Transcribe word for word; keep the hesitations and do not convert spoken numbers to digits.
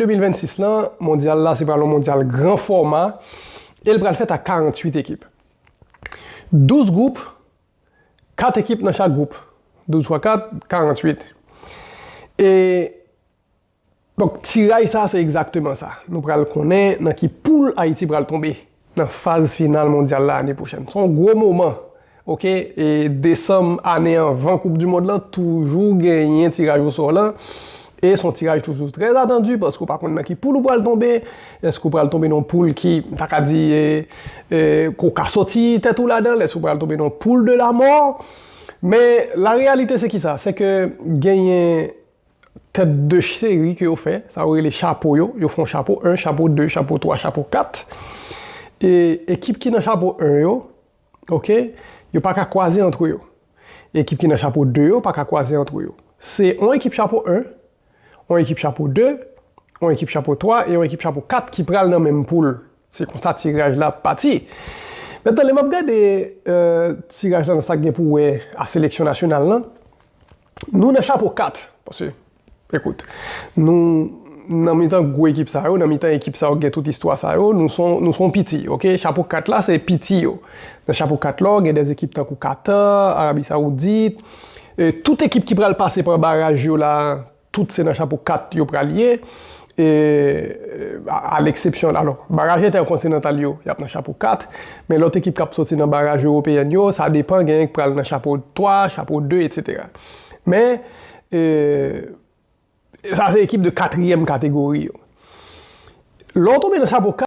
de mil vennsis lan, mondyal la, se pral yon mondyal gran fòma, e l pral fèt ak karanntuit ekip. Douz gwoup, kat ekip nan chak gwoup. Douz fwa kat, karanntuit. E, donk, tiraj sa, se egzakteman sa. Nou pral konnen nan ki poul Ayiti pral tonbe nan faz final mondyal la ane pwochèn. Se yon gwo moman, oke? E desanm ane anvan Koup di Mond lan, toujou genyen tiraj osò lan. E se yon tiraj toujou trè atandi, paske ou pa konn nan ki poul ou pral tonbe. Èske ou pral tonbe nan yon poul ki, ta ka di, e, e, ke w ka soti tèt ou ladan l? Èske ou pral tonbe nan yon poul de la mò? Men, la reyalite, se ki sa? Se ke genyen tèt de seri ke yo fè, sa yo rele chapo yo. Yo fè yon chapo en, chapo de, chapo twa, chapo kat. E ekip ki nan chapo en yo, oke, yo pa ka kwaze antre yo. Ekip ki nan chapo de yo pa ka kwaze antre yo. Se yon ekip chapo en, yon ekip chapo de, yon ekip chapo twa e yon ekip chapo kat ki pral nan menm poul. Se konsa tiraj la ap pati. Mentnan, lè m ap gade, euh, tiraj la nan sa k gen pou wè a seleksyon nasyonal lan, nou nan chapo kat. Paske, ekout, nou nan mitan gwo ekip sa yo, nan mitan ekip sa yo ki gen tout istwa sa yo, nou se yon, nou se yon piti, oke? Chapo kat la, se piti yo. Nan chapo kat la, gen de ekip tankou Katar, Arabi Sawoudit, e tout ekip ki pral pase pa baraj yo la, tout se nan chapo kat yo pral ye. E, a, a leksepsyon, alò, baraj entèkontinantal yo, y ap nan chapo kat, men lòt ekip k ap soti nan baraj ewopeyèn yo, sa depann, genyen k pral nan chapo twa, chapo de, etsetera. Men, e, sa se ekip de katriyèm kategori yo. Lè w tonbe nan chapo